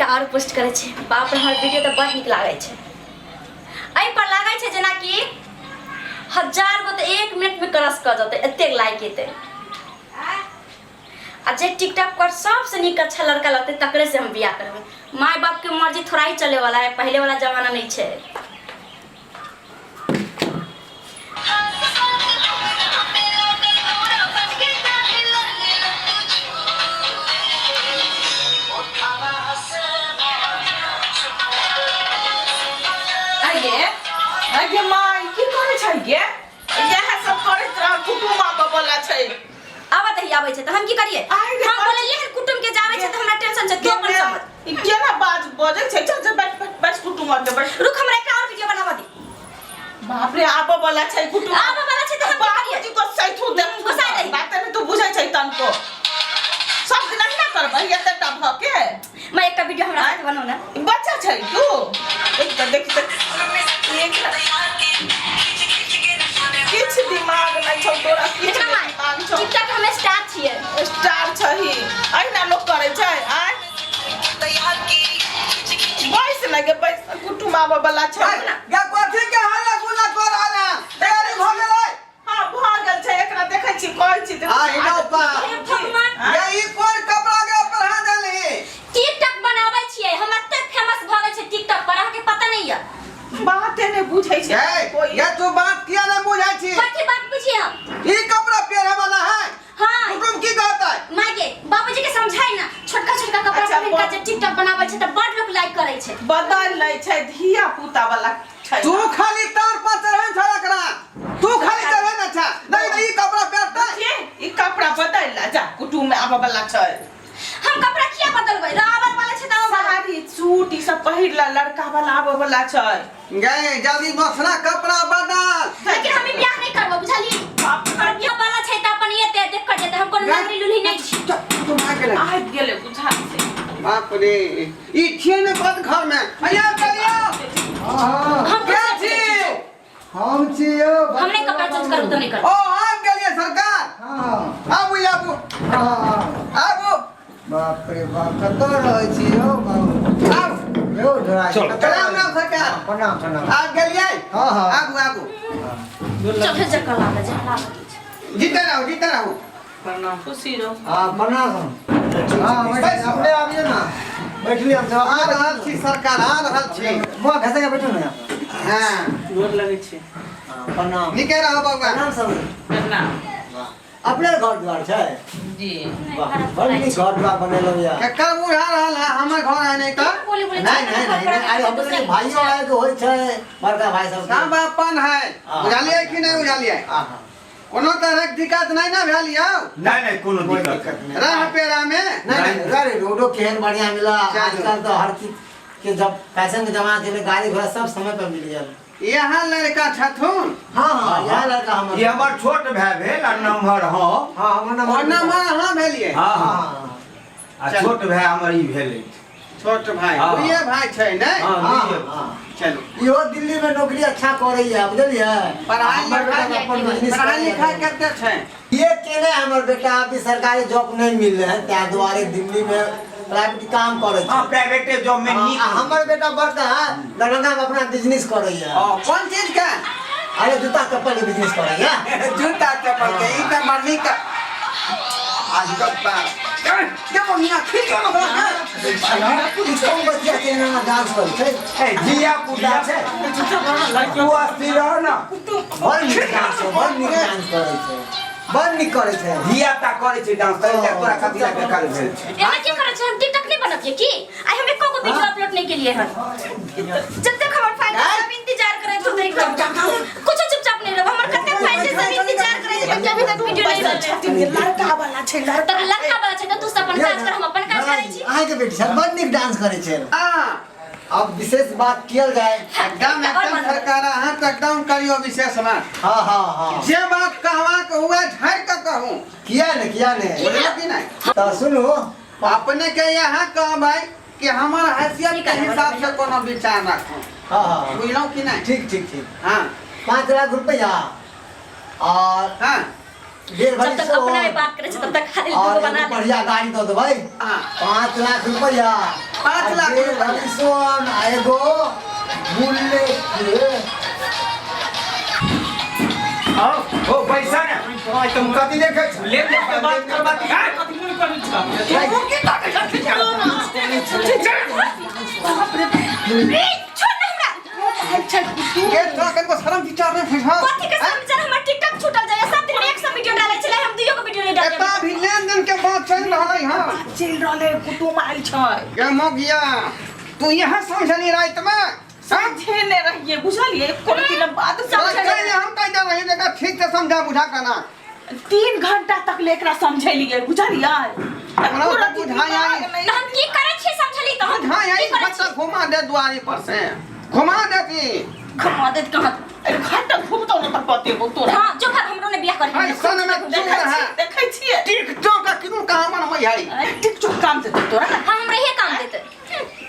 एकटा आओर पोस्ट करै छी। बाप रे, हमर वीडियो तऽ बड़ नीक लागै छै। एहि पर लागै छै जेनाकि 1000 गो तऽ 1 मिनटमे क्रश कऽ जेतै, एतेक लाइक एतै। आ जे टिकटॉक पर सबसे नीक अच्छा लड़का लगतै तकरे से हम बियाह करबै। माय बाप के मर्जी थोड़ा ही चले वाला है, पहले वाला जमाना नहीं छै। आगे आगे माय की करै छै गे? इएह सब करैत रह, कुटुम आबऽ वाला छै। आबऽ दही, आबै छै तऽ हम की करियै? आइ रे हम बाप। बोललियै हन कुटुम के जाबै छै तऽ हमरा टेंशन छै, तू अपन समझ। ई केना बाज बजै छै? चल चल, बैठ बैठ बैठ, कुटुम आबे, बैठ। रुक, हमरा एकटा और वीडियो बनाबऽ दे। बाप रे, आबऽ वाला छै कुटुम। आबऽ वाला छै तऽ हम की करियै? बाबूजी गोसाइ थू देख। गोसाइ दही। बात नहि तू बुझै छै तनको। सब दिन अहिना करबै एते टा भऽ के? मैं एकटा वीडियो हमरा साथ बनाउ ना। ई बच्चा छै तू। एक तऽ देख तऽ एक किछु दिमाग नहि छौ तोरा, किछु देखना नहि माय, दिमाग छौ। टिकटॉक हम स्टार छियै। स्टार छही, अहिना लोक करै छै? आय बैस लगे बैस, कुटुम आबऽ वाला छै। गे, कथी के हल्ला गुल्ला कर रहल है? तैयारी भऽ गेलै? हाँ, भऽ गेल छै। एकरा देखै छी, कहै छी देखै आ छी। हिनौ पा हे भगवान। गे, ई कोन कपड़ा के पहिरा देलही? टिकटॉक बनाबै छियै हम, एते फेमस भऽ गेल छै टिकटॉक पर, अहाँके पता नहीं यऽ। बाते नहि बुझै छै गे कोई। गे, तू बात किया नहीं बुझै छी? कथी बात बुझिए हम? ई कपड़ा पहिरे वाला है? हाँ। कुटुम की कहता है? माय के, बाबूजी के समझाई ना, छोटका छोटका कपड़ा पहिन के जे टिकटॉक बनाबै छै तऽ बड़ लोक लाइक करै छै। बदल लै छै, धिया पुता वाला छै। तू खाली तार पर चढ़ै छै एकरा, तू खाली चढ़ै न छै। नहीं नहीं, ई कपड़ा पहिरतै? के ई कपड़ा बदल ला, जा, कुटुम में आबऽ वाला छै। हम कपड़ा किया बदलबै? रावण वाला छै तऽ वाला। साड़ी सूट ई सब पहिर ला, लड़का वाला आबऽ वाला छै। गे, जल्दी दोसरा कपड़ा बदल। लेकिन हम ई बियाह नहीं करबो, बुझलियै? हमर बियाह वाला छै तऽ अपन एते देख कर जेतै, हम कोनो नगरी लुल्ही नहीं छी। तू भाग गेलै। आबि गेलै बुझा छै। बाप रे, ई छियै ने बद घर में अया चलियो। हाँ। हम के छी? हम छी यौ। हम नहीं कपड़ा चेंज करबो तऽ नहीं करबो। ओ, आबि गेलियै सरकार? हाँ। आबू आबू। हाँ। आबू। बाप रे बाप, कतऽ रहै छी यौ बाबू? आबू। यौ ढोरा जी, चल। कतऽ प्रणाम रहै राम छी? सरकार। प्रणाम प्रणाम। आबि गेलियै? हाँ, हाँ। आबू आबू। चल चल, लागे छै लागे। जीते रहू, जीते रहू। प्रणाम, खुशी रहो। हाँ, प्रणाम। हाँ, बैठ, अपने आबियौ ने, बैठली हम सब। आ रहल छी सरकार, आ रहल छी। मुँह घसै के बैठू ने। हाँ। गोर लगै छै। हाँ, प्रणाम। नीके रहू बौआ। प्रणाम सब। प्रणाम। अपने घर द्वार छै? जी। वाह, बड़ नीक घर द्वार बनेलहुँ यऽ। केकर बुढ़ा रहल है? हमर घर है नहीं तऽ। बोली बोली। नहीं नहीं नहीं नहीं, अरे हम तो भाइयों आए के होइ छै, बड़का भाई सब। सब अपन है। हाँ। बुझलियै कि नहीं बुझलियै? हाँ। कोनो तरहक दिक्कत नहीं ना भेल यौ? नहीं नहीं, कोनो कोई दिक्कत दिक्कत नहीं। राह पेरा में? नहीं नहीं, अरे रोडो केहन बढ़िया मिला। चलू। आजकल तो हर चीज के जब फैशन के जमाना चले, गाड़ी घोड़ा सब समय पर मिल गया। यहाँ लड़का छथुन? हाँ हाँ, यह लड़का हमर। ई हमर छोट भाय भेल आ नम्हर हम। हाँ, हमर और नंबर। नम्बर अहाँ भेलियै? हाँ हाँ हाँ। हाँ। आ छोट भाय हमर ई भेल अछि। छोट भाई। हाँ। दुइये भाई छै ने? हाँ। हाँ। दुइये। हाँ। चलू। इहो दिल्ली में नौकरी अच्छा करैया, बुझलियै? पढ़ाई हमर बेटा लिखाई अपन बिजनेस पढ़ाई करैया। लिखाई कते छै? ये केने हमर बेटा अभी सरकारी जॉब नहीं मिल रहे है, ताहि दुआरे दिल्ली में प्राइवेट काम करै हाँ, छै। प्राइवेटे जॉब में नीक। आ हमर बेटा बड़का है, दरभंगा में अपना बिजनेस करैया। ओ, कोन चीज के? अरे, जूता चप्पल के बिजनेस करैया। जूता चप्पल के? ई तऽ बड़ नीक। आजकल तऽ के बढ़िया ठीक है ना? कौन बच्चा के एना डांस करै छै? ए, धिया पुता छै, तू अस्थिर रह ना। बड़ नीक डांस, बड़ नीक डांस करै छै, बड़ नीक करै छै। धिया पुता करै छै डांस, तै लए तोरा कथी लए बेकार भेल छै? एना की करै छै? हम टिकटॉक नहीं बनबियै की? आइ हम एको गो वीडियो अपलोड नहीं केलिए हन। जब तक हमर फाइल सब इंतजार करे तो देख कुछ चुपचाप नहीं रहो। हमर कते फाइल छै, सब इंतजार करे छै कि अभी तक वीडियो नहीं पैसा रहले। छथिन, लड़का वाला छै, लड़का। तर लड़का वाला छै तऽ तू सब अपन काज कर, हम अपन काज करै छी। अहाँके बेटी सब बड़ नीक डांस करै छै। हाँ। अब विशेष बात कियल जाए। एकदम एकदम सरकार, अहाँ तऽ एकदम करियो विशेष बात। हाँ हाँ हाँ। जे बात कहबाक हुए झड़ि कऽ कहू। किया ने, किया ने। बुझलहुँ कि नहि? तऽ सुनू। अपने के यहाँ कहबै कि हमर हैसियत के हिसाब से कोनो विचार राखू। हाँ हाँ। बुझलहुँ कि नहि? ठीक ठीक ठीक। हाँ। 5 लाख रुपया और हाँ। डेढ़ भरी जब तक सोन अपना में बात करे छे तब तक खाली और दूगो एगो बना ले बढ़िया गाड़ी दऽ देबै। हाँ। 5 लाख रुपया। 5 लाख डेढ़ रुपया। भरी सोन आ एगो बुलेट। आओ ओ पैसा ने तुम कथी देखै छ? लेन देन के बात करबा की कथी मुँह पर छ? ए, छोड़ ना हमरा। के तोरा कनको शरम विचार नहीं है? कथी के समझल? हमर टिकटॉक छूटल जाए। सब दिन 100 वीडियो डाले छले, हम दुइयो को वीडियो नहीं डाले। एता भी लेन देन के बात चल रहलै हँ। चलि रहलै, कुटुम आयल छै। गे मगिया, तू यहाँ समझली राति में? समझे ने रहिए, बुझलिए? कोनो दिन बात समझे समझ हम कह दे रही जगह ठीक से समझा बुझा के ना। 3 घंटा तक ले एकरा समझेलिए, बुझलिए? हमरा पूरा तऽ बुझाइ दिमाग आई। नहि। तऽ हम की करै छियै? समझली तऽ हम बुझाइ आई की करै घट्टा छियै? घुमा दे, दुआरी पर से घुमा देती। घुमा देत कहाँ? अरे, घंटा घूमतौ ने तऽ बतेबौ तोरा। हाँ, जो भाग, हमरो ने बियाह करे। ऐसन में चुन देखै है छी, देखै छियै। टिकटॉक का किनु कहाँ बनबै है? टिकटॉक काम देतौ तोरा? हाँ, हमरा इहे काम देते।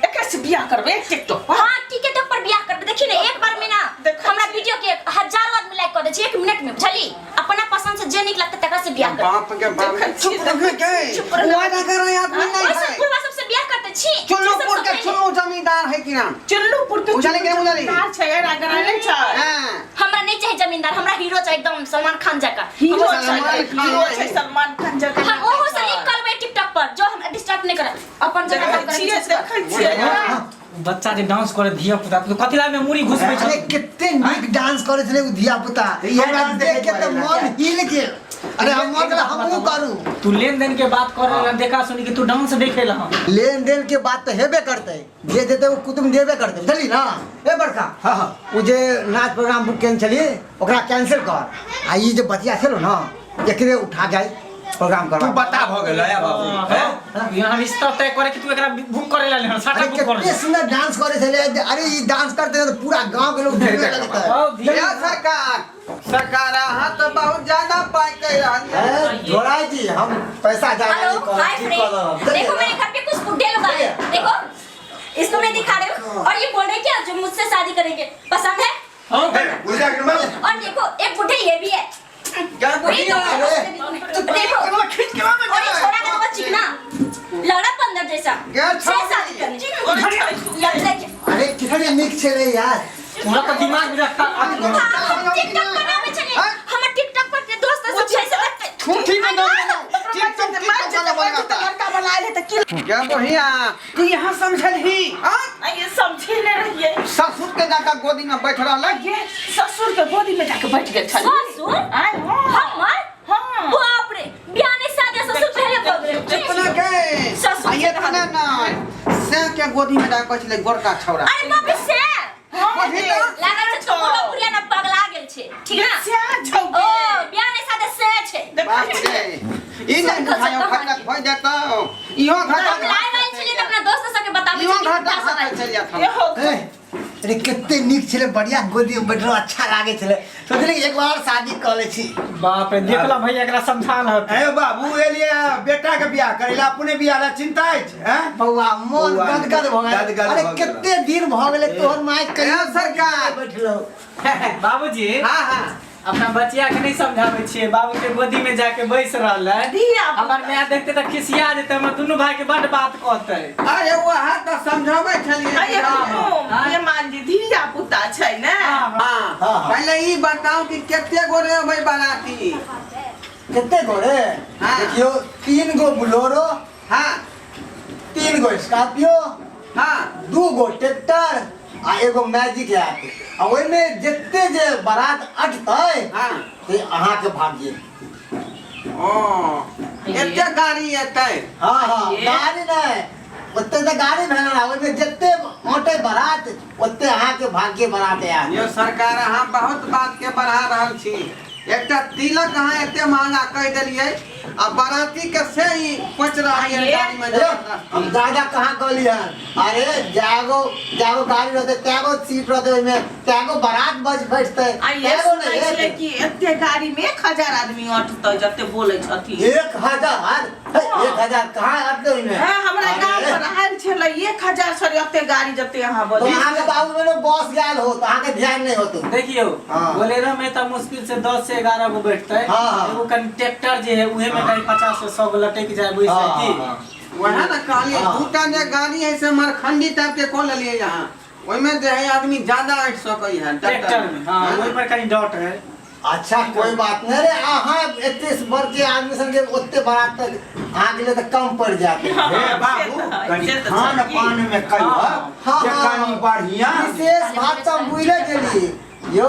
एकरा से बियाह करबै टिकटॉक पर? हाँ, टिकटॉक पर बियाह करबै। देखी ने, एक बार में ना देखै हमरा छी। वीडियो के हजारों आदमी लाइक कर दै छै एक मिनट में, बुझली? अपना पसंद से जे नीक लगतै तकरा से बियाह करबै। बाप के बाप, देखै छी, चुप रह के। चुप रह। वादा कर रहे आदमी नहीं ओइ सब है। बुढ़वा सबसे बियाह करते छी। चुन्नूपुर के चुन्नू जमींदार है कि ना? चुल्लूपुर के बुझली कि नहीं बुझली? जमींदार छै, एकरा गरा नहि छै। हाँ। हमरा नहीं चाहिए जमींदार, हमरा हीरो चाहिए, एकदम सलमान खान जका। हीरो हम छै, सलमान खान। हीरो छै सलमान खान जकाँ। हम ओहो से नीक करबै टिकटॉक पर, जो हमरा डिस्टर्ब नहीं करत, अपन जगह देखै काम करै छियै, छै। देखै छियै। बच्चा जे डांस करे धिया पुता तो कथी ला में मुड़ी घुसबै अरे, छ? कते नीक डांस करे छलै उ धिया पुता। इहे हमरा डांस देख के देखै तऽ पड़ै मन हिल गेल। अरे, हम मन गेल हमहूँ करू। तू लेन देन के बात कर रहल, देखा सुनी कि तू डांस देखे ला? लेन देन के बात तऽ हेबे करतै, जे देतै ओ कुटुम देबे करतै, बुझली ना? ए बड़का। हाँ हाँ। ओ जे नाच प्रोग्राम बुक केने छलियै, ओकरा कैंसिल कर आ ई जे बतिया छलो ना, एकरे उठा जाय प्रोग्राम तू करबा। बता भऽ गेल या बाबू हैं? यहाँ रिश्ता तय करे कि तू एकरा बुक करे ला लेहन साटा अरे, बुक कर। कते सुंदर डांस करे छलै। अरे, ई डांस करते तऽ पूरा गांव के लोग झूमे लगतै। आओ धिया। या सरकार, सरकार, अहाँ तो बहुत ज्यादा पाई कह रहल है। ए, झोरा जी, हम पैसा ज्यादा हेलो। नहीं कहब, हाय ठीक कऽ फ्रेंड, देब। देखो मेरे घर पे कुछ बुढ़े लोग आए हैं। देखो, इसको मैं दिखा रही हूँ और ये बोल रहे हैं कि जो मुझसे शादी करेंगे, पसंद है? हाँ। बुझा कि ना? और देखो, एक बुढ़े ये भी है। क्या वही तो। बुढ़िया? देखो। केना खींच के लाबै और ये छोरा का देखो, चिकना लड़ा बंदर जैसा। क्या से छोरा? शादी करने लग। अरे, कितने नीक छलै यार। तोरा तऽ दिमाग में रखता। हाँ, हम टिकटॉक बनावे छलिए। हाँ? हमर टिकटॉक पर के दोस्त सब छै से देखते। ठूठी में दे टिकटॉक, टिकटॉक वाला बनाता। लड़का बनायल है तऽ की? क्या बढ़िया, तू यहाँ समझलही हाँ? ये समझे ने रहिए। ससुर के जाकर गोदी में बैठ रहल है। ये ससुर के गोदी में जाके बैठ गेल छल। ससुर? आय हाँ। हमर? हाँ। बाप रे, बियाह नहीं शादी, ससुर पहले भऽ गेलै। इतना के ससुर आ इतना नहीं से के गोदी में जाकर छलै गोरका छौड़ा। अरे बाप रे, से हाँ। बुझी तऽ? लागल छै छोकरो बुढ़िया ने पगला गेल छै, ठीक ना? स्या छौ। ओ बियाह नहीं शादी से छै। बाप रे, ई नहीं बुझायो, घाटा हो जाता इहो घाटा। हम लाइव आयल छलियै तऽ अपना दोस्त सबके बताबै इहो छलियै कि घाटा बुढ़ा सब खाता आयल। चलि जाता। एहो। ए, अरे, कते नीक छलै, बढ़िया गोदी में बैठल अच्छा लागे छलै। सोचली एक बार शादी कऽ लै छी। बाप रे, देखला भैया, एकरा समझा लहत। ए बाबू, एलिए बेटा के बियाह करै ला, अपने बियाह ला चिंता अछि हैं? बौआ, मोन बौआ, गदगद भऽ गेल। गदगद अरे, भऽ गेल। कते दिन भऽ गेलै तोहर माय कहियो ए, सरकार। बैठलो। बाबूजी। हाँ हाँ। अपना बचिया के नहीं समझाबै छियै, बाबू के गोदी में जाके बैस रहल है। धिया हमर माय देखते तऽ खिसिया जेतै, हमर दुनू भाई के बड बात कहतै। अरे, वह तऽ समझाबै छलियै। अरे कुटुम, मेहमान जी, धिया पुता छै ने। हाँ। हाँ। हाँ। पहले ई बताओ कि कते गोरे अबै बाराती? कते गोरे? हाँ। देखियौ, 3 गो बोलेरो, 3 गो स्कॉर्पियो, 2 गो ट्रैक्टर आ एगो मैजिक आयत आ ओहिमे जते जे बारात अटतै से अहाँके भाग्य। ओ, एते गाड़ी एतै? हाँ, ये। गाड़ी नहि, ओते तऽ गाड़ी भेल ने, ओहिमे जते अटै बारात ओते अहाँके भाग्य बारात आयत। यो सरकार, अहाँ बहुत बात के बढ़ा रहल छी। एकटा तिलक अहाँ एते महंगा कहि देलियै आ बाराती के से ही पच रहल ये गाड़ी में। ए, हम ज्यादा कहाँ कहली हन? अरे, जागो जागो गाड़ी रहते त्यागो सीट रहते ओहिमे, त्यागो बारात बज बैठते। आ ये त्यागो सुनै नहि छियै कि एते गाड़ी में 1000 आदमी अटतै, जते बोलै छथिन। 1000? हे, 1000 कहाँ अटते ओहिमे? हाँ, हमरा अरे, गाँव पर आयल छलै 1000 सर, एते गाड़ी जते अहाँ तो बजै। अहाँके बाबू में बस गेल हो तो अहाँके ध्यान नहीं होतो। देखियौ, हाँ। बोलेरो में तऽ मुश्किल से 10 से से 11 गो बैठतै। हाँ, हाँ। एगो कनि ट्रैक्टर जे है उहे में कहीं 50 से 100 गो लटक जाए बुझ हाँ, की। हाँ। वएह ने कहलियै। हाँ। दूटा जे गाड़ी है से मरखंडी टाइप के कऽ लेलियै यहाँ, ओहिमे जे है आदमी ज्यादा अटि सकै है ट्रैक्टर में, हाँ, ओहि पर कनि डॉट है। अच्छा कोई बात नहीं रे, अहाँ एते बड़के आदमी संगे ओते बारात तक अहाँके लिए तऽ कम पड़ि जायत। हे बाबू, कनि खान पान में कहियो हाँ, जे हाँ। कनि बढ़िया विशेष बात तऽ हम बुझले गेली यौ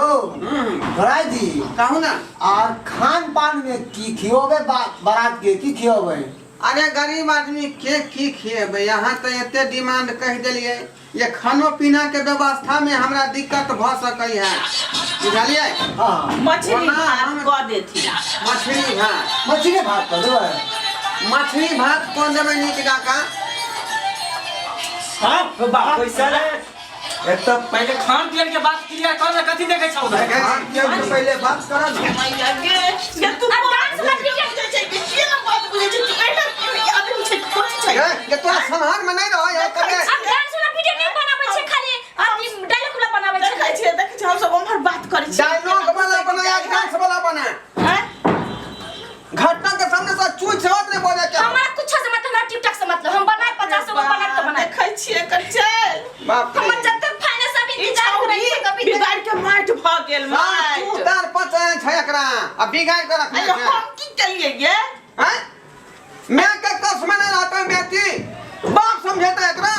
भराई जी। कहू ना। और खान पान में की खियोबे बारात के की खियोबे? अरे गरीब आदमी के की खिएबै, यहाँ तऽ एते डिमांड कहि देलियै ये खानो पीना के व्यवस्था में हमरा दिक्कत भ सकै है, बुझलियै? हाँ। मछली ओना भात हम- कऽ देथिन। मछली भात। मछली भात कऽ देबै। मछली भात कऽ देबै नीक जकाँ। हाँ बाबू पैसा रे एक तो पहिले खान पियन के बात क्लियर कर ले, कथी देखै छौ उधर? खान पियन के पहिले बात कर ने। मैया गे, गे तू अब डांस बात वाला बुझै छै कि के ना बात बुझै छै? तू एना क्यों आदमी छै, कोची छै? ए, जे तोरा सम्हार में नहीं रहै है कबे। अब डांस वाला वीडियो नहीं बनाबै छै, खाली अथी डायलॉग वाला बनाबै छै। देखै छियै, हम सब उम्हर बात करै छियै। डायलॉग वाला बना या डांस वाला बना? आँय? घटना के सामने से चूज से बात नहीं बोले के। हमरा कुछ से मतलब, हमरा टिकटॉक से मतलब। हम बनाए 50 गो बनाए तो बनाए। देखै छियै एकर चल। बाप रे। हमर जब तक फाइनल सब ई इंतजार करै छौरी छै कभी तक। बिगाड़ के माटि भऽ गेल। हाँ, तू माटि तार पचे छै एकरा आ बिगाड़ के रखने अरे छै। हम की केलियै गे? हैं? मैं के कस में नहीं रहता बेटी, बाप समझेता एकरा।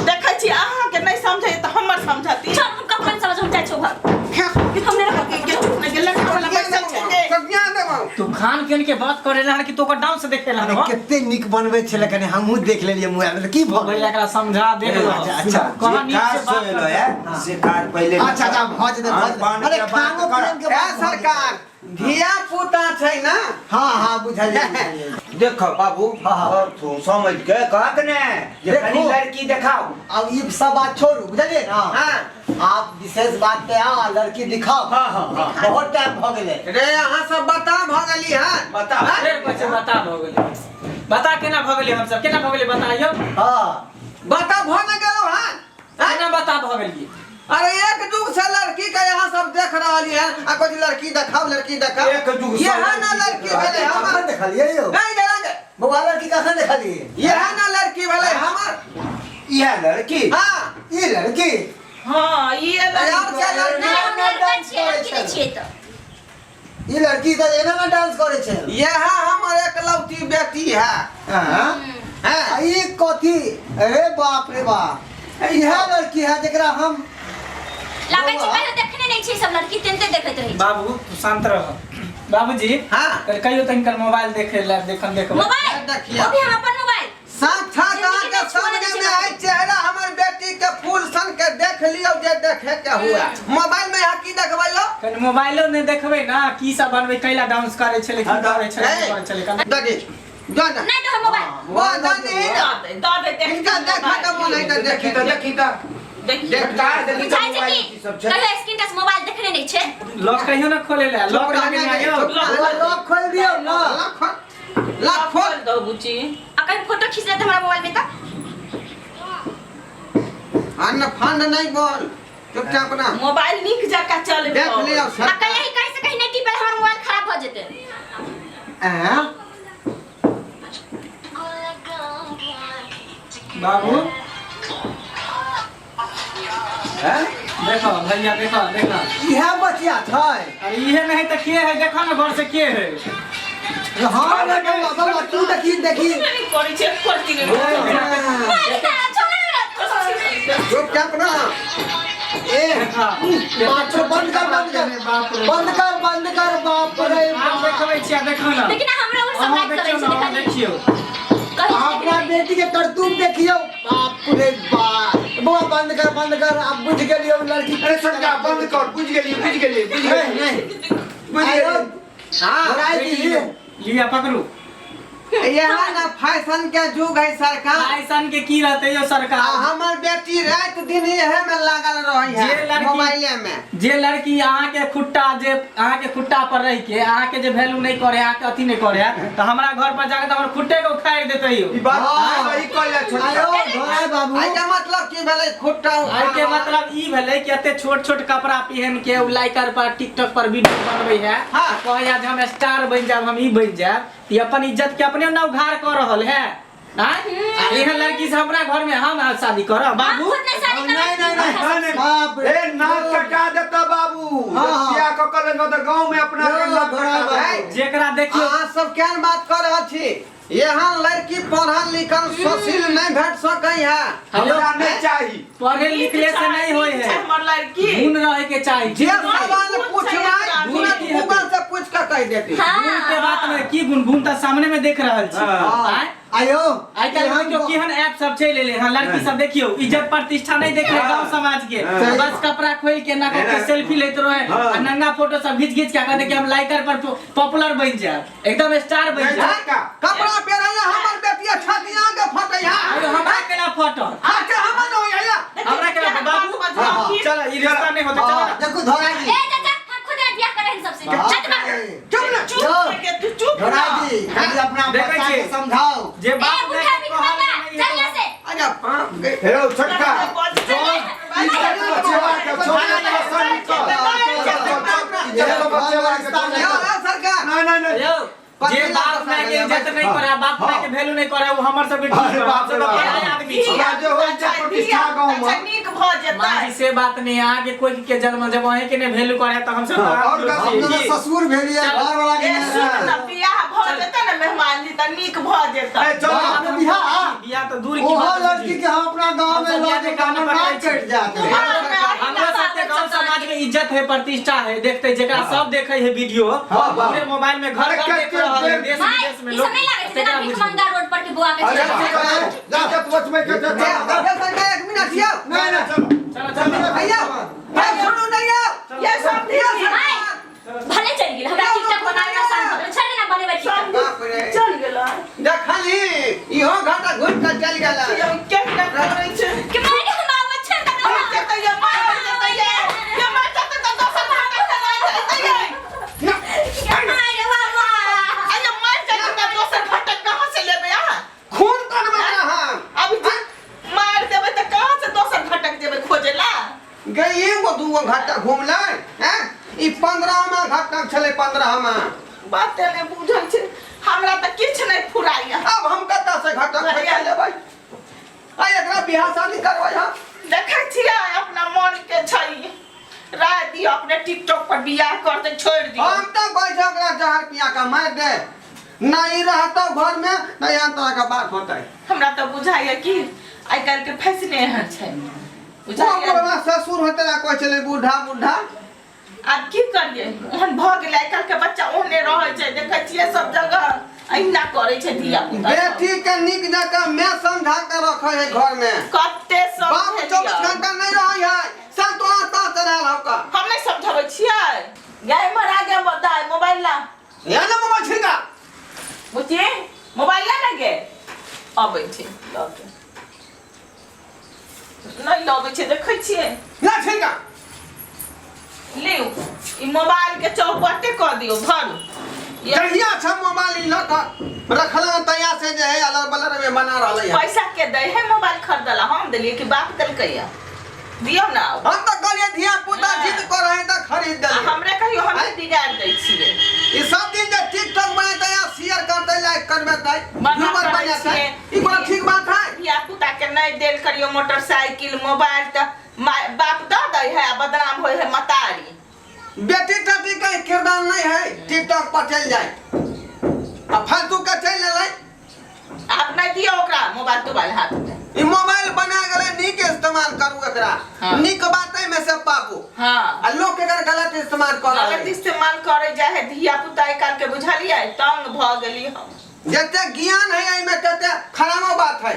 देखै छी अहाँके नहि समझै तऽ हमर समझती। चल, हम कखन समझ, हम जाइ छौ घर। खेस। हम नहि रहब। गे चुप नहि गेल, लड़का वाला बैसल छै गे। संज्ञा देबो। तू खान पियन के बात करे ला कि तो ओकर डांस देखे ला? अरे कते नीक बनबै छलै, कनि हमहूँ देख लेलियै मोबाइल में, की भऽ भैया गेल? एकरा समझा दे। अच्छा, अच्छा। कहाँ जे नीक से काज बात सोएलो कर। है से काज पहिले। अच्छा अच्छा, भऽ जेतै, भऽ खान पान जेतै। अरे के बात खानो कर। पियन के ए बात भऽ जेतै। सरकार, धिया पुता छै ना? हाँ हाँ, बुझलियै बुझलियै। देखो बाबू, हाँ, हाँ। और तू समझ के कहत ने जे देखो। कनि लड़की देखाओ। अब ई सब बात छोड़ू, बुझलियै ना? हाँ। आप विशेष बात पे आओ आ लड़की दिखाओ। हाँ, हाँ, हाँ। बहुत टाइम भऽ गेलै। रे अहाँ सब बता भऽ गेली हन। बता। अरे बच्चे, बता भऽ गेलै, बता केना भऽ गेलै, हमसब केना भऽ गेलै बताइयो। हाँ। बता भऽ ने गेलौ हन? हैं? केना बता भऽ गेलियै? अरे एक जुग से लड़की के यहाँ सब देख रहल है आ कुछ लड़की देखाओ, लड़की देखाओ। एक जुग से यह ना लड़की लड़की देख भेलै रहल। हमर। कखन देखलियै यौ? नहीं देलक। बौआ, लड़की कखन देखलियै? यह ना लड़की भेलै हमर। इएह लड़की? हाँ। ई लड़की? हाँ, ई यार क्या लड़की? नहीं, हम लड़का छियै, लड़की नहि छियै तऽ। ई लड़की तऽ एना ना डांस करै छै। यह हमर एकलौती बेटी है। हाँ? हैं? आ ई कथी? अरे बाप रे बाप, इएह लड़की है जेकरा हम लागै छै कहियो देखने नहि छै सब लड़की, तेनते देखैत रहै छै। बाबू, तू शांत रह बाबूजी। हाँ। कल कहियो तऽ हिनकर मोबाइल देखे ला, देखन देखबै। मोबाइल देखियौ। वो भी हम अपन मोबाइल। साक्षात अहाँ के सामने में है चेहरा हमर बेटी के, फूल सन के देख लियौ जे देखे के हुआ। मोबाइल में यहाँ की देखबै यौ? कनि मोबाइलो नहि देखबै ना, की सब बनबै, कैला डांस करै छलै, की करै छलै, की करै छलै कनि। देखी जो ना। नहि दो मोबाइल। वो जानी ही ना। दऽ दे, दऽ दे, देख। इनका देखा के मन है तऽ देखी देखी। तऽ, देखी तऽ। देखी। देख। कार देखी तऽ बुझाइ छै मोबाइल कि की सब छै। कहियो स्क्रीन टच मोबाइल देखने नहि छै। लॉक कहियो ना खोले ला, लॉक चुप लगेने रहना आइयो। चुप रहना। बौआ, लॉक खोलि दियौ ना। लाखो लाखो। खोल दो बुची। आ कहीं फोटो खींच लेते हमरा मोबाइल में तऽ। अन्न फंड नहीं बोल, चुपचाप ना। मोबाइल नीक जकाँ चल। देख लियौ आ सरकार। कहीं कहीं से कहीं नहि टिपल, हमर मोबाइल खराब भऽ जेतै। ऐं? बाबू। हैं? देखो भैया, देखो देखो। इएह बचिया छै? अरे इहे नहीं तऽ के है? देखो ना घर से के है। हाँ रे बौआ, बौआ तू देखी देखी। नहि करै छै, करती नहि। मोबाइल खराब, छोड़ो ना। चुपचाप ना। ए बाप रे, बंद कर, बंद कर, बंद कर, बंद कर, बाप रे हम बाप। देखबै छियै, देखो ना। लेकिन हमरा ओ सब अहाँ लाइक करै देखियौ छै। ना, अहाँ देखलियै। देखियौ। कहियो अहाँ अपना बेटी के करतूत देखियौ, बाप रे बाप। बौआ, बंद कर, बंद कर, आब बुझि गेलियौ लड़की। अरे सरकार, बंद कर, बुझि गेलियै, बुझि गेलियै, बुझि नहीं गेलियै। नहीं। बुझि आयो, गेलियै। हाँ। बराई दी। लिया, पकड़ू। यहाँ ना फैशन के युग है सरकार। फैशन के की रहते यो आ सरकार? हमर बेटी रात दिन इहे में लागल रही जे है लड़की- मोबाइले में। जे लड़की अहाँ के खुट्टा, जे अहाँ के खुट्टा पर रह के अहाँ के जे वैल्यू नहीं करे, अहाँ के अथी नहीं करे, तो हमरा घर पर जाके तो हमर खुट्टे के उखाड़ देते यो। ई बात हाँ। सही कहले छोटका। आयो धोराय बाबू। आइ के मतलब की भेलै खुट्टा आइ के मतलब ई भेलै कि एते छोट छोट कपड़ा पहन के उ लाइकर पर टिकटॉक पर वीडियो बनबै है। हाँ। कहै है जे हम स्टार बनि जायब, हम ई बनि जायब, ई अपन इज्जत के अपने न उघार कर रहल है। आँय? आ एहन लड़की से हमरा घर में हम शादी करब हम बाबू? खुद नहीं शादी नहीं करब। नहीं नहीं नहीं, नहीं। बाप रे। ए नाक कटा देता बाबू। हाँ, हाँ। बियाह क कऽ लेलको तऽ गाँव में अपना के यो, नाक बड़ा कटा बाबू। देत। जेकरा देखियो अहाँ सब केहन बात कर रहल छी? यहाँ लड़की पढ़ल लिखल सुशील नहीं भेट सकै है। हमरा नहीं चाही। पढ़े लिखले से नहीं होय है, हमर लड़की गुण रहे के चाही। जे सवाल पूछबै गुण तुरंत की हेतै? गूगल से पूछ के कहि देती। गुण के बात में की गुण? गुण तऽ सामने में देख रहल छी। हाँ। आँय? आयो आइ काल्हि एहन देखियौ केहन ऐप सब चलि एलै हँ, लड़की सब देखियौ इज्जत प्रतिष्ठा नहीं देख रहे गांव समाज के, हाँ। बस कपड़ा खोल के ना के हाँ। सेल्फी लेते रहे हाँ। आ नंगा फोटो सब घीच घीच के कहते कि हम लाइकर पर पॉपुलर बन जाए, एकदम स्टार बन नहीं, जाए। छोटका। कपड़ा पहिरैया हमर बेटिया छतिया के फटै है। आयो हमरा केना फोटो अच्छा हमर न होइया। हमरा केना बाबू? हाँ। चल ई रिश्ता नहीं होते, चल। हाँ, देखो धोराय जी। ए चाचा, हम खुद नहीं बियाह करब इन सबसे। बाप चल बाबू। रे। चुप ना। चुप यो। के तू चुप धोराय ना। जी, कभी अपना देखै बच्चा छियै। के समझाओ। जे ए बाप बुढ़ा माय के भी कहल खाना नहीं चल यहाँ से। अरे बाप रे। हे रौ छोटका। चल। इज्जत बचेबा के छोटका सही कह। चल, चल, चल, इज्जत बचेबा के यौ, चल। यौ, सरकार। नहीं नहीं नहीं। यौ, जे बाप माय के इज्जत नहीं करे, बाप माय के वैल्यू नहीं करे, वो हमर सबके की अरे करब? बाप रे हम सब बाप। पराया आदमी छी। हमरा जे होइ छै प्रतिष्ठा गाँव में। अच्छा नीक भऽ जेतै। माँ जी से बात नहीं, अहाँ के कोई के जन्म जब अहीं के नहीं वैल्यू करे तो हम सब हाँ, और का हम दोनों ससुर भेलियै घर वाला के ए नहीं। सुन ना, बियाह भऽ जेतै ने मेहमान जी तऽ नीक भऽ जेतै। ए चल। बाप रे, बियाह? बियाह तो दूर की ओहो बात लड़की के हम अपना गांव में हम सब लऽ बियाह के के कान हमर पकड़ै नाक छी। कटि जायत। हमरा सबके गांव समाज में इज्जत है, प्रतिष्ठा है, देखते जेकरा सब देखे है वीडियो हाँ, हाँ। पूरे मोबाइल में घर अरे घर देख कते रहल है, बेर- देश भाई, विदेश में ई लोग सब नहीं लागै छै तेकरा जेना बुझू। भिखमंगा रोड पर के बौआ के अरे छै। चल, इज्जत बचबै के चल, चल। यौ, सरकार, एक मिनट यौ। नहीं नहीं चलो। चलो चलो। भैया, ए, सुनू नहीं यौ। ये सब यौ, भाई, सरकार। भले चलि गेल, हमरा टिकटॉक बनाबे आसान भऽ गेल। छोड़ि देना बनेबै टिकटॉक। बाप रे। चल गेलै। देखली इहो घाटा घुसि कऽ चलि गेलै। यौ, केहन करै छै? कि माय के बाबू छोड़ि देना। मर जेतै ये, मर जेतै ये। ये मर जेतै तऽ दोसर भाता चला जेतै ये। माय रे बाबा। आ ये मर जेतै तऽ दोसर घटक कहाँ से लेबै अहाँ? खून करबै अहाँ। अभी जे मारि देबै तऽ कहाँ से दोसर घटक जेबै खोजे ला? गई एगो दूगो घाटा घुमलै हैं, ई 15मा घाटा छलै, 15मा। बात नहि बुझल छै हमरा तऽ किछु नहि फुराइया। आब हम कतऽ से घाटा खोजि लेबै? आ एकरा बियाह शादी करबै हम? देखै छियै अपना मन के छै, राय दियौ अपने टिकटॉक पर बियाह करते छोड़ि दियौ। हम तऽ कहै छै ओकरा जहर पिया कऽ मारि दे, नहीं रहतौ घर में तऽ एहन तरह के बात होतै। हमरा तऽ बुझाइया कि आइ काल्हि के फैशने एहन छै। ओ बुझाइया बुढ़वा ससुर होतै आ कहै छलै बूढ़ा बूढ़ा। आब की करियै, ओहन भऽ गेलै। आइ काल्हि के बच्चा ओहने रहै छै, देखै छियै सब जगह अहिना करै छै धिया पुता सब। बेटी के नीक जकाँ मैं समझा के रखै है घर में। कते बाप 24 समझेलियै। घंटा नहीं रहै है, संतोला ता चढ़ाल हौका। हम नहि समझाबै छियै। गाय मरा गे दाय, मोबाइल ला। या ना मोबाइल छिड़का। बुच्ची, मोबाइल ला ना गे। अबै छै लऽ के, नहि लबै छै, देखै छियै। ना छिड़का। लिउ, ई मोबाइल के चौपटे कऽ दियौ, धरू। जहिया छ मोबाइल ई लऽ कऽ रखला तहिया से जे है अलर बलर में बना रहलै है। पैसा के दै है मोबाइल खरीदला? हम देलियै कि बाप देलकै? या दियौ ना आब। हम तऽ कहलियै धिया पुता जिद करै है तऽ खरीद आ देलियै। हमरे कहियो हम बिगाड़ दै छियै। ई सब दिन जे टिकटॉक बनेतै आ शेयर करतै, लाइक करबेतै, मना व्यूवर करै बनेतै, छियै। ई कोनो ठीक बात है? धिया पुता के नहि देल करियौ मोटरसाइकिल मोबाइल तऽ माय बाप दऽ दै है आ बदनाम होइ है मतारी। बेटी तेटी के किरदार नहीं है टिकटॉक पर चल जाए आ फालतू के चलि एलै। आब नहि दियौ ओकरा मोबाइल तोबाइल हाथ मे। ई मोबाइल बना गेलै, नीक इस्तेमाल करू एकरा। हाँ। नीक बात एहिमे से पाबू। हाँ। आ लोक एकर गलत इस्तेमाल कर रहल गलत है। इस्तेमाल करै जाइ है धिया पुता आइ काल्हि के, बुझलियै? तंग भऽ गेली हम। जते ज्ञान है एहिमे तते खराबो बात है।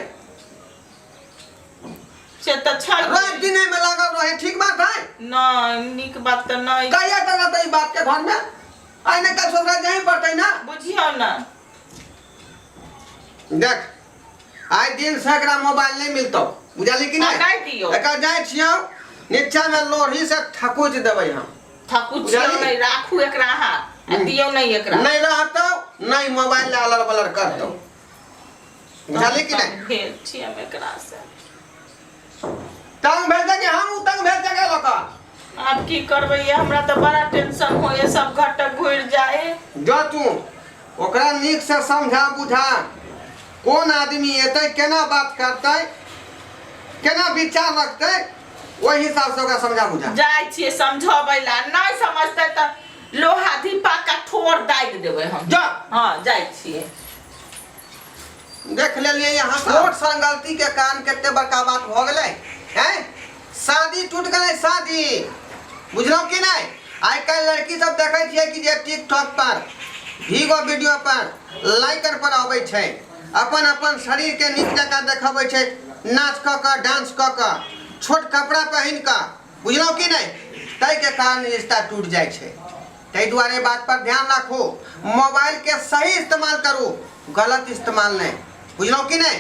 से तऽ छै। रात दिन एहिमे लागल रहे ठीक बात है? नहि, नीक बात तऽ नहि। कहिया तक रहतै ई बाप के घर में? आइ नहि कल ससुरा जाही पड़तै ना। बुझियौ ने। देख आइ दिन से एकरा मोबाइल नहीं मिलतो, बुझली कि नहीं? नहीं दियो। एकरा जाइ छियौ नीचा में लोढ़ी से थकुच देबै हम। थकुचियौ बुझली? नहीं, राखू एकरा अहाँ आ दियौ नहीं एकरा। नहीं रहतौ, नहीं मोबाइल ले अलर बलर करतौ, बुझली कि नहीं? भेल छी हम एकरा से। तंग भेल कि हम तंग भेल जगह लोक। आब की करबै, ये हमरा तऽ बड़ा टेंशन होइए, सब घटक घुरि जाए। जो तू ओकरा नीक से समझा बुझा, कोन आदमी एतै, केना बात करतै, केना विचार रखतै, ओहि हिसाब से ओकरा समझा बुझा। जाइ छियै समझबै ला, नहीं समझतै तऽ लोहा धीपा का ठोर दागि देबै हम। जा। हाँ जाइ छियै। देख लेलियै यहाँ छोट सन गलती के कारण कते बड़का बात भऽ गेलै हैं, शादी टूट गेलै शादी, बुझलहुँ कि नहीं? आइ काल्हि लड़की सब देखै छियै कि जे टिकटॉक पर भीगो वीडियो पर लाइकर पर अबै छै, अपन अपन शरीर के नीक जकाँ देखबै छै, नाच कऽ कऽ डांस कऽ कऽ छोट कपड़ा पहिन कऽ, बुझलहुँ कि नहीं? ताहिके कारण रिश्ता टूट जाइ छै। ताहि दुआरे बात पर ध्यान राखू, मोबाइल के सही इस्तेमाल करू, गलत इस्तेमाल नहीं, बुझलहुँ कि नहीं?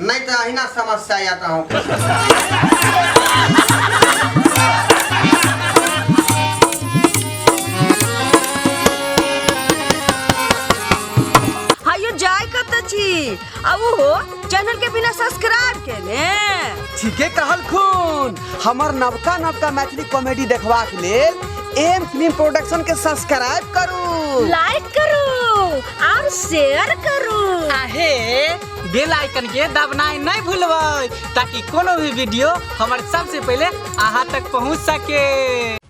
नहीं तऽ अहिना समस्या आयत अहूँके। हायो जाय कत छी आ ओहो चैनल के बिना सब्सक्राइब केने। ठीके कहलखुन, हमर नवका नवका मैथिली कॉमेडी देखबाक लेल एम फिल्म प्रोडक्शन के सब्सक्राइब करू, लाइक करू और शेयर करू। आहे बेल आइकन के दबनाइ नहीं भूलबै ताकि कोनो भी वीडियो हमर सबसे पहले अहाँ तक पहुँच सके।